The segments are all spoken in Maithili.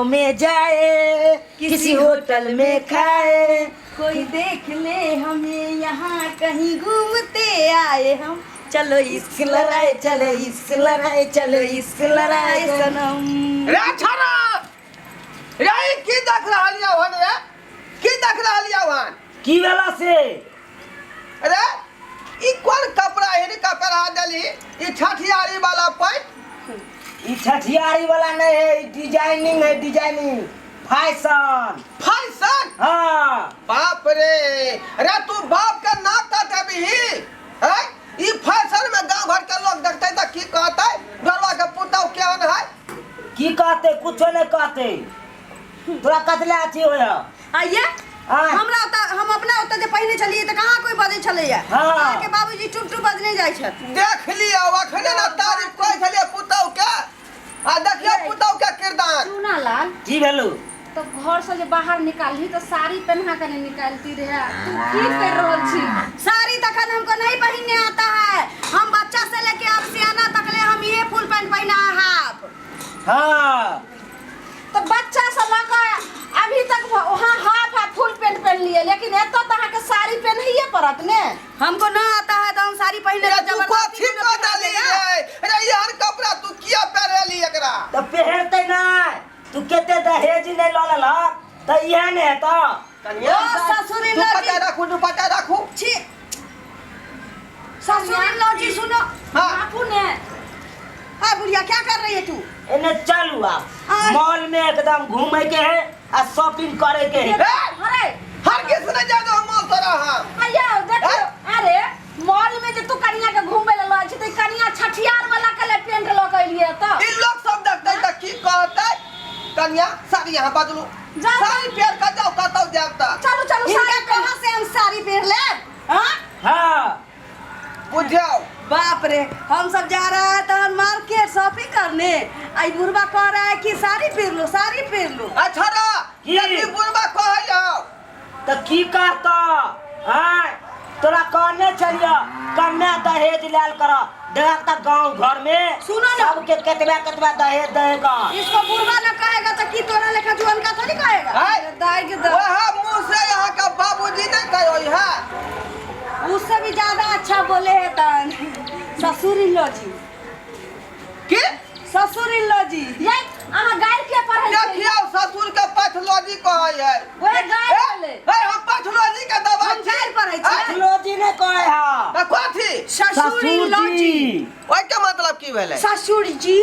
में जाए, किसी होटल में खाए। कोई देख ले हमें यहाँ कहीं घूमते आए हम, चलो इश्क लड़ाए चले, इश्क लड़ाए चले, इश्क लड़ाए लड़ाए सनम। रे छोरा रे, ई की देख रहल यौ हन रे? की देख रहल यौ हन? की भेला से? अरे, ई कोन कपड़ा हिनका पहिरा देली, ई छठियारी वाला पैंट? ई छठियारी वाला नहीं है, ई डिजाइनिंग है, डिजाइनिंग, फैशन। फैशन? हाँ। बाप रे रे, तू बाप के नाक काटेबही हैं? ई फैशन में गांव घर के लोग देखते त की कहते, घरवा के पुतहु केहन है? की कहते? कुछो नहीं कहते। तोरा कतले अथी होय? आइए। आँय। हमरा ओतऽ, हम अपना ओतऽ जे पहिने छलियै तऽ कहाँ कोइ बजै छलैया? हाँ। अहाँके बाबूजी टुप टुप बजने जाइ छथि। देख लियौ, अखने ने तारीफ कहै छलियै पुतहु के, आ देखियौ पुतहु के किरदार। चूना लाल। की भेलू? तऽ घर से जे बाहर निकालही तऽ साड़ी पहना के नहीं निकालती रहे। तू की कर रहल छी? साड़ी तखन हमको नहीं पहनने आता है। हम बच्चा से लेके अब सियाना तक ले हम ये फुल पैंट पहना है हाफ। हाँ। तऽ बच्चा से लऽ कऽ अभी तक वहाँ हाफ आ फुल पैंट पहन लिए, लेकिन एतऽ तऽ अहाँके साड़ी पहनैये पड़त ने। हमको ना आता है तो हम साड़ी पहने रे के तू जबरदस्ती कथी क्यों कऽ ना देली पहना रे? रे, एहन कपड़ा तू किया पहिरेली एकरा? तऽ पहिरतै नहि? तू कते दहेज नहि लऽ लेलक तऽ इएह ने हेतऽ। कनिया, ओ ससुरी दुपट्टा लजी। राखू, दुपट्टा राखू। छी, ससुरी लजी, सुनो। हाँ। बापू ने। हाँ बुढ़िया, क्या कर रही है तू? एने चलू आप। आय। मॉल में एकदम घूमे के है आ शॉपिंग करे के है। ए! अरे। हर किस ने जा दो मॉल तोरा हम। अयो देखियो, अरे मॉल में जे तू कनिया के घूमे ले लऽ छी तऽ कनिया छठियार वाला के ले पेंट लऽ के एलियै तऽ ई लोग सब देखते त की कहते? कनिया, साड़ी यहाँ बदलू। जाओ। साड़ी पहिर के जाओ कतौ जायब त। चलू चलू। इनका साड़ी कहाँ से हम साड़ी पहन ले? हाँ। हाँ। बुझाओ। बाप रे, हम सब जा रहा है तहन मार्केट शॉपिंग करने, आई बुढ़वा कह रहा है कि साड़ी पहन लो, साड़ी पहन लो। अच्छा रा। की? यदि बुढ़वा कहै जाओ। तऽ की कहतऽ? आँय, तोरा कहने छलियऽ कमे दहेज लेल कर। देख तऽ गाँव घर में सुनो ना। सबके केतबा केतबा दहेज देगा। इसको बुढ़वा ना कहेगा तो की तोरा लेखा जुआन का थोड़ी कहेगा? आय। दाई के दा। वह मुंह से यहाँ का बाबूजी नहीं कहो है। उससे भी ज्यादा अच्छा बोले है तन ससुर इन लॉ जी। की? ससुर इन लॉ जी। ये अहाँ गारि के पढ़ै छियै? देखियौ, ससुर के पैथोलॉजी कहै है। ओहे गारि भेलै। ए, हम पैथोलॉजी के दवाई हम गारि पढ़ै छियै? पैथोलॉजी नहि कहै है। तऽ कथी? ससुर इन लॉ जी। ओहि के मतलब की भेलै? ससुर जी।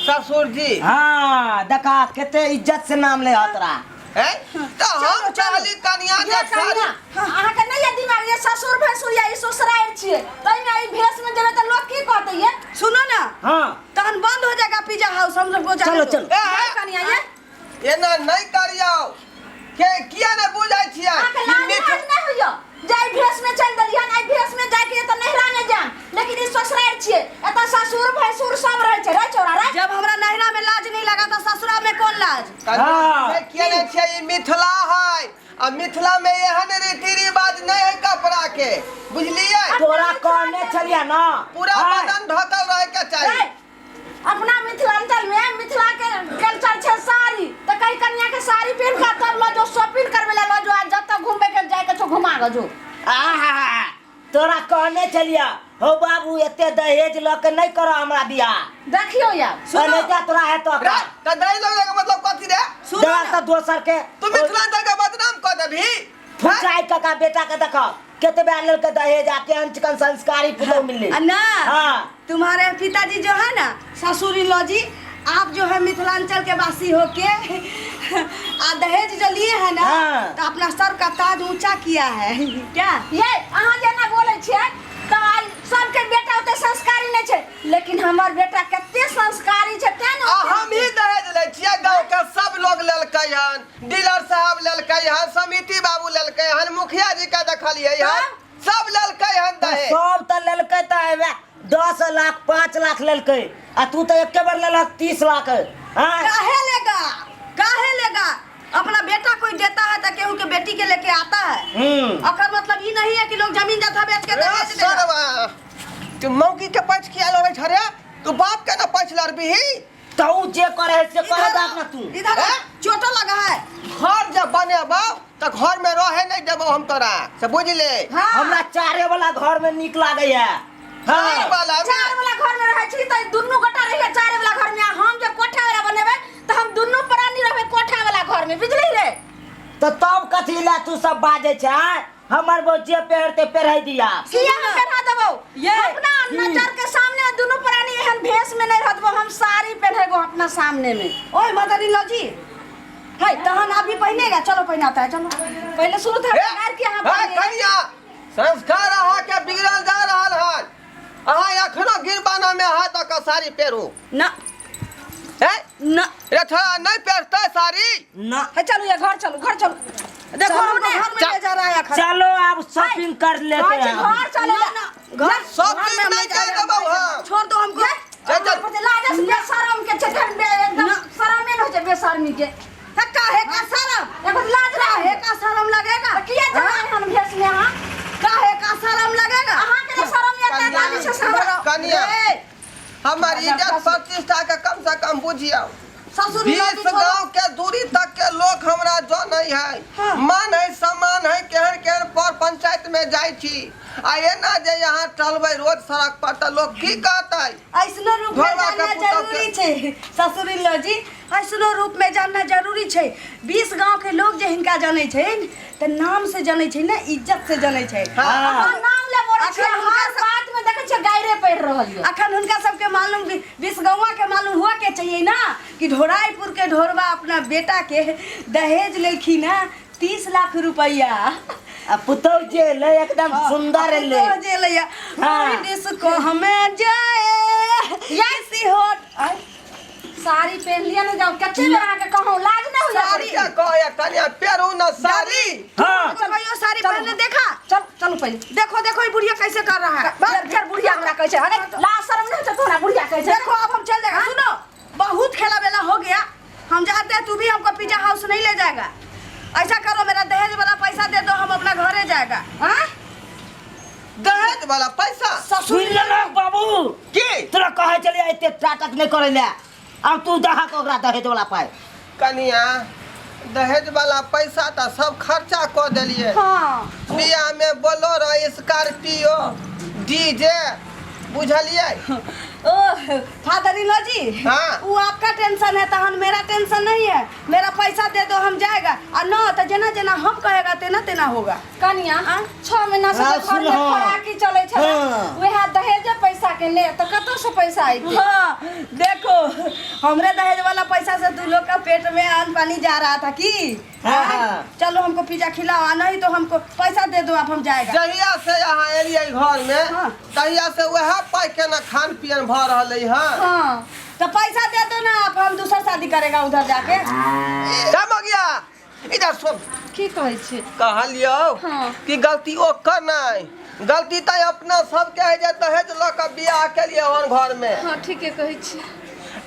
ससुर जी। हाँ, देखा कते इज्जत से नाम ले तोरा। हैं? तऽ हम चलो। कहली कनिया ये जे साड़ी कनिया, अहाँके नहि ये दिमाग? ये ससुर भैंसुर या ई ससुरारि छियै, ताहिमे ई भेष में जेबै तऽ लोक की कहतै ये? सुनो ना। हाँ। तहन बंद हो जाएगा पिज्जा हाउस, हम लोग को जाने चलो, दो। चलो। ए, ये कनिया ये एना नहि करियौ के, किया नहि बुझै छियै? अहाँके ई लाज मिथ लाज नहि होइया जे एहि भेष में चलि देलियै हन? एहि भेष में जाके एतऽ नैहरा नहि जायब, लेकिन ई ससुरारि छियै, एतऽ ससुर भैंसुर सब रहै छै रे चौरा रे। जब हमरा नैहरा में लाज नहीं लगा तो ससुरा में कौन लाज? कनिया, हाँ। बुझै किया नहि छियै? ई मिथिला है आ मिथिला में एहन रीति रिवाज नहि है कपड़ा के, बुझलियै? तोरा कहने छलियै ना। पूरा आँय। बदन ढकल रहे के चाही। रे, अपना मिथिलांचल में मिथिला के कल्चर छै साड़ी, तऽ कई कन्या के साड़ी पहन के तब लऽ जो शॉपिंग करबै लए लऽ जो, आ जतऽ घूमबै के जाय के छौ घुमा के जो। आहा, तोरा कहने छलियै हो बाबू, एते दहेज लऽ के नहि कर हमरा बियाह। देखियौ यार। सुनो तोरा हेतौ। रे, तऽ दहेज लऽ के मतलब कथी रे? सुनो देवा ना। तऽ दोसर के तू मिथिलांचल के बदनाम कऽ देबही? फुचाई काका बेटा के देख, केतबे लेलकै दहेज आ केहन चिकन संस्कारी पुतहु मिललै। आ ना। हाँ। तुम्हारे पिताजी जो है ना, ससुर इन लॉ जी, आप जो है मिथिलांचल के वासी होके आ दहेज जो लिए है ना, हाँ। तो अपना सर का ताज ऊंचा किया है क्या? ये अहाँ जेना बोलै छियै तऽ आइ सबके बेटा ओते संस्कारी नहि छै, लेकिन हमर बेटा कते संस्कारी छै तें ने। आ हम ही दहेज लै छियै? गाँव के सब लोग लेलकै हन, डीलर साहब लेलकै हन, समिति बाबू लेलकै हन, मुखिया जी के देखलियै हन, सब लेलकै हन दहेज। सब तऽ लेलकै तऽ हेबे 10 लाख, 5 लाख लेलकै, आ तू तऽ एके बेर लेलक 30 लाख। हाँ। काहे लेगा, काहे लेगा? अपना बेटा कोई देता है तो केहू के बेटी के लेके आता है। अकर मतलब ई नहीं है कि लोग जमीन जथा बेच के रे दहेज देगा। सरवा, तू मौगी के पैछ किया लड़ै छ रे? तू बाप के ना पैछ लड़बिही? तो ऊ जे करे है से करे इधर दाक ना तू। इधर ए? चोटो लगा है। घर जब बनेबो तऽ घर में रहे नहीं देबो हम तोरा से बुझले। हाँ। हमरा चारे वाला घर में निक लागे है। चार हाँ। वाला में चार वाला घर में रहै छी तऽ दुनू गोटा रहिए चारे वाला घर में, आ हम जे कोठा वाला बनेबै तऽ हम दुनू प्राणी रहबै कोठा वाला घर में, बुझली रे? तो तब कथी ला तू सब बाजे छै आँय? हमर बो जे पेहरते पेहराइ दिया। किया हम पेन्हा देबौ? ये। अपना नजर के सामने दुनू प्राणी एहन भेष में नहीं रहतबो, हम साड़ी पहनेबो अपना सामने में। ओए मदर इन लॉ जी है तहन आप भी पहनेगा, चलो पहनाता है चलो। पहले शुरू था हे, गार के यहाँ हे, पहने। कनिया संस्कार अहाँ के बिगड़ल जा रहल हन। अहाँ एखनो गिरबाना में हाथ दऽ कऽ साड़ी पेरू। ना। हे? ना। रे छोड़ा नहीं पेरतै साड़ी। ना। हे चलू ये घर चलू, घर चलू। देखो चलू हमको ने। घर में ले जा रहा है अखन। चलो आप शॉपिंग कर लेते घर हैं। घर चले ना, ना, घर शॉपिंग घर में नहीं हम जा कर रहे हैं। देबौ हम। छोड़ दो हमको। चल, चल। लाजस बेशरम के छै, धन बे एकदम ना। शरमे न होइ छै बेशर्मी के। हे काहे का शरम? एगो लाज रहे। काहे का शरम लगेगा? तऽ किया जा एहन भेष में अहाँ? काहे का शरम लगेगा? अहाँ के जे शरम ये कनिया, लाज छै से हमरा। कनिया। ए, हमर इज्जत प्रतिष्ठा के कम से कम बुझियौ। ससुर 20 गांव के दूरी तक के लोग हमरा जनै है, हाँ। मान है सम्मान है, केहन केहन पर पंचायत में जाइ छी। आ एना जे यहाँ टलबै रोज सड़क पर तऽ लोग की कहतै? ऐसनो रूप में घरवा के जानना पुतहु जरूरी के- छै ससुर इन लॉ जी, ऐसनो रूप में जानना जरूरी छै। 20 गांव के लोग जे हिनका जानै छै तऽ नाम से जानै छै ने, इज्जत से जानै छै। हाँ। अहाँ नाम ले बोलै छियै, अखन हुनका हर बात में देखै छियै गायरे पढ़ि रहल यऽ। अखन हुनका सबके मालूम 20 गौवा के मालूम हुआ के चाहिए ना कि ढोराईपुर के ढोरबा अपना बेटा के दहेज लेलखिन है 30 लाख रुपया। आ पुतहु जे एलै एकदम सुंदर एलै। पुतहु जे एलै हाँ। हाँ। डिस्को हमें जाए किसी होट आय, साड़ी पहन लिअ ने जाउ, कते बेर अहाँके कहूँ लाज नहि होइया? साड़ी। क्या कहै कनिया पेरू न साड़ी। हाँ। तुमको कहियो साड़ी पहनने देखा? चल चलू पहिले। देखो देखो ये बुढ़िया कैसे कर रहा है। फेर फेर बुढ़िया हमरा कहै छै, अरे लाज शरम नहि होइ छै तोरा बुढ़िया कहै छै। देखो अब हम चल जाएगा। सुनो बहुत खेला बेला हो गया, हम जाते हैं, तू भी हमको पिज्जा हाउस नहीं ले जाएगा। ऐसा करो मेरा दहेज वाला पैसा दे दो, हम अपना घरे जाएगा। हाँ? दहेज वाला पैसा? सुन लेलक बाबू। की? तोरा कहै छलियै एते नाटक नहि करै लए, आब तू दहक ओकरा दहेज वाला पाइ। कनिया दहेज वाला पैसा तऽ सब खर्चा कऽ देलियै। हाँ। बियाह में बोलेरो स्कॉर्पियो डीजे बुझलियै। ओह फादर इन लॉ जी, हाँ। वो आपका टेंशन है तहन मेरा टेंशन नहीं है। मेरा पैसा दे दो हम जाएगा, और न तो जेना जेना हम कहेगा तेना तेना होगा। कनिया 6 महीना से हाँ, जे घर में सुन, हाँ। खोराकी चलै छलै, हाँ। वएह दहेजे पैसा के ने तऽ कतौ से पैसा अयतै? हाँ देखो हमरे दहेज वाला पैसा से तू लोग का पेट में अन्न पानी जा रहा था की? हाँ। हाँ? चलो हमको पिज्जा खिलाओ, आ नहीं तो हमको पैसा दे दो आप, हम जाएगा। जहिया से यहाँ एलियै घर में हाँ। तहिया से वएह पाइ के ना खान पियन भऽ रहलै हँ। हाँ। तो पैसा दे दो ना आप, हम दूसरा शादी करेगा उधर जाके। गया इधर सुन। की कहै छी? कहलियौ हाँ। कि गलती ओ कर नहीं, गलती तऽ अपना सबके है जे दहेज लऽ कऽ बियाह केलियै हन घर में। हाँ ठीके कहै छी।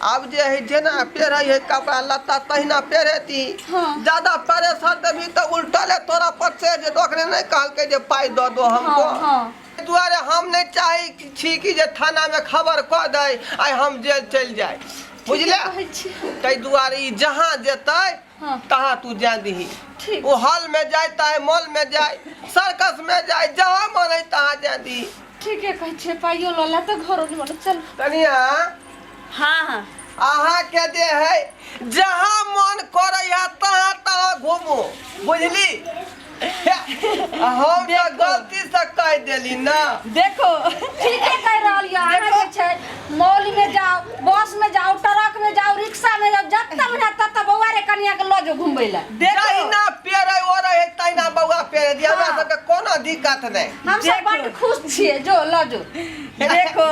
आब जे है जेना पेहरै है कपड़ा लत्ता तहिना पेहरेती। हाँ। ज्यादा परेशान देबही तऽ उल्टले तोरा पर से जे ओकरे नहीं कहलकै जे पाइ दऽ दो हमको। हाँ, हाँ। एहि दुआरे हम नहीं चाहै छी कि जे थाना में खबर कऽ दै आइ हम जेल चलि जाय, बुझले? कहै छी। ताहि दुआरे ई जहाँ जेतै हाँ। तहाँ तू जाय दही। ठीक। ओ हॉल में जाय चाहे मॉल में जाय सर्कस में जाय, जहाँ मन है तहाँ जाय दही। ठीके कहै छियै, पाइयो लऽ ले तऽ घरो नहि बनै। चल कनिया। हाँ हाँ। अहाँ के जे है जहाँ मन करे है तहाँ तहाँ घूमू, बुझली? हम तऽ गलती से कह देली ना। देखो ठीके कहि रहल यऽ अहाँ, जे छै मॉल में जाओ, बस में जाओ, ट्रक में जाओ, रिक्शा में जाओ, जतऽ मन हैत ततऽ बौआ रे कनिया के लऽ जाओ घुमबै लए। देखो जहिना पेरे ओ रहे तहिना बौआ पेरे दिया, हमरा सबके कोनो दिक्कत नहि। हम सब बड्ड खुश छियै, जो लऽ जो। देखो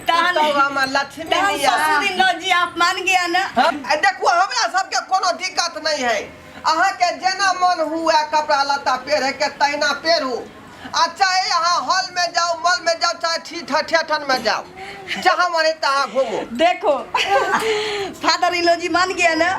तहन तो हमर लक्ष्मी तहन दिया। ससुर इन लॉ जी आप मान गया ना? हम देखू हमरा सबके कोनो दिक्कत नहीं है, अहाँके जेना मन हुए कपड़ा लत्ता पेरे के तहिना पेरू, आ चाहे अहाँ हॉल में जाओ मॉल में जाओ चाहे थिएटर में जाओ, जहाँ मन है तहाँ घूमू। देखो फादर इन लॉ जी मान गया ना?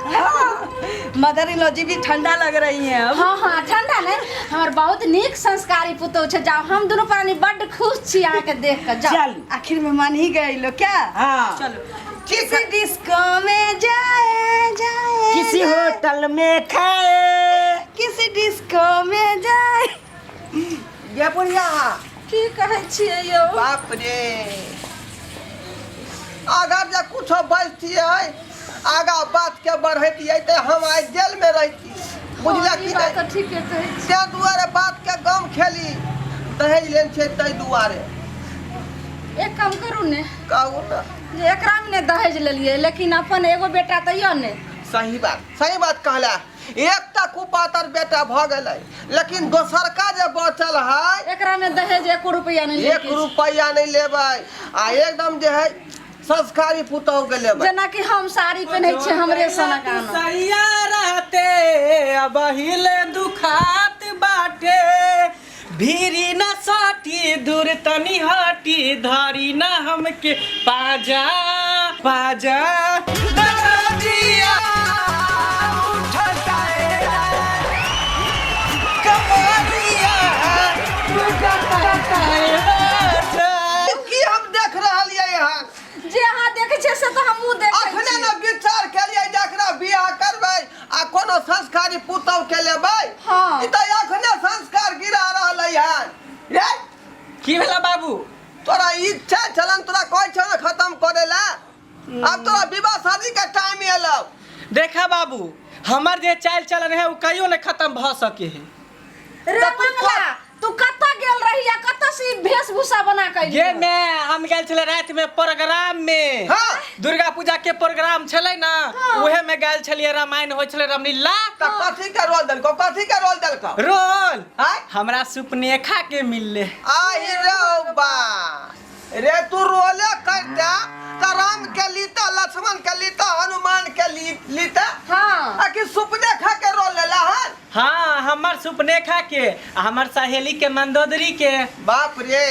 मदर इन लॉ जी भी ठंडा लग रही हैं अब। हाँ हाँ ठंडा नहीं, हमर बहुत नीक संस्कारी पुतोह छै। जाओ हम दुनू प्राणी बड्ड खुश छी अहाँके देख कऽ। जाओ चल आखिर में मान ही गए लोग क्या? हाँ। चलो। ठीक है। किसी डिस्को में जाए जाए, किसी जाए, होटल में खाए। किसी डिस्को में जाए। ये बुढ़िया। की कहै छियै यौ? बाप रे, अगर जे कुछो बजतियै, आगा बात के बढ़ैतियै तऽ हम आइ जेल में रहिती, बुझलियै हँ, ई कि बात नहि? तऽ ठीके कहै छी। ताहि दुआरे बात के गम खेली, दहेज लेन छै ताहि दुआरे। एक काम करू ने। कहू ने। जे एकरा मे ने दहेज लेलियै, लेकिन अपन एगो बेटा तऽ यऽ ने। सही बात, सही बात कहला। एकटा कुपातर बेटा भऽ गेलै, लेकिन दोसरका जे बचल है, एकरा मे दहेज एको रुपैआ नहि एक लेके छै। रुपैआ नहि लेबै आ एकदम जे है संस्कारी पुतहु के लेबै। जेनाकि हम साड़ी पहिनै छियै, हमरे सनक आनो। सैया रहते अब हिले दुखात बाटे, भीरी न साटी, दूर तनी हटी, धरी न हमके पाजा पाजा। दरदिया उठता कमरिया टूटता राजा। की हम देख रहलियै हन? जे अहाँ देखै छियै से तऽ हमहूँ देखै अखने छियै। ने विचार केलियै जे एकरा बियाह करबै आ कोनो संस्कारी पुतहु के लेबै। हाँ। ई तऽ अखने संस्कार गिरा रहलै हन रे। की भेला बाबू? तोरा इच्छा छलन, तोरा कहै छौ ने खत्म करे ला। आब तोरा विवाह शादी के टाइम एलौ। देखा बाबू, हमर जे चाल चलन है, ओ कहियो नहीं खत्म भ सके है। रे तऽ तू मंगला, तू कतऽ गेल रही आ कतऽ से ई वेशभूषा बना के ये अयली? में हम गेल छले रात में प्रोग्राम में। हाँ। दुर्गा पूजा के प्रोग्राम छले ना, उहे में गेल छलिए। रामायण होइ छले, रामलीला। तऽ कथी के रोल देलकौ? कथी के रोल देलकौ? रोल? आय? हमरा सुपनेखा के मिलले। आहि रे बा रे, तू रोले करता तऽ राम के लीता, लक्ष्मण के लीता, हनुमान के लीता। हाँ। आ कि सुपने खा के रोल लेला हन? हाँ, हमर सुपनेखा के आ हमर सहेली के मंदोदरी के। बाप रे,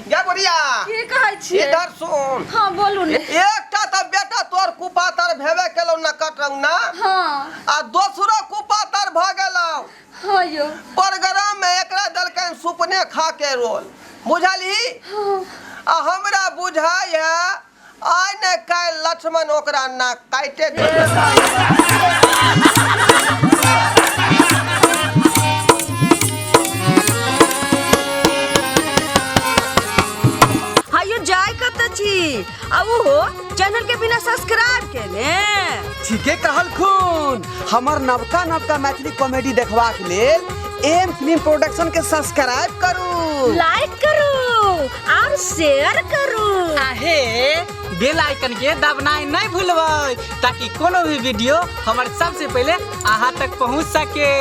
गे बुढ़िया। की कहै छियै? इधर सुन। हाँ, बोलू ने। एकटा तऽ बेटा तोर कुपातर भेबे केलौ न कटौ ना। हाँ। आ दोसरो कुपातर भऽ गेलौ। हाँ यौ। प्रोग्राम में एकरा देलकनि सुपने खा के रोल, बुझलही? हाँ। आ हमरा बुझाइ है आइ ने काल्हि लक्ष्मण ओकरा नाक काटे देतै। हायो, जाय कतऽ छी आ ओहो चैनल के बिना सब्सक्राइब केने? ठीके कहलखुन। हमर नवका नवका मैथिली कॉमेडी देखबाक लेल एम फिल्म प्रोडक्शन के सब्सक्राइब करू, लाइक करू और शेयर करू। आहे बेल आइकन के दबनाइ नहीं भूलबै, ताकि कोनो भी वीडियो हमर सबसे पहले अहाँ तक पहुँच सके।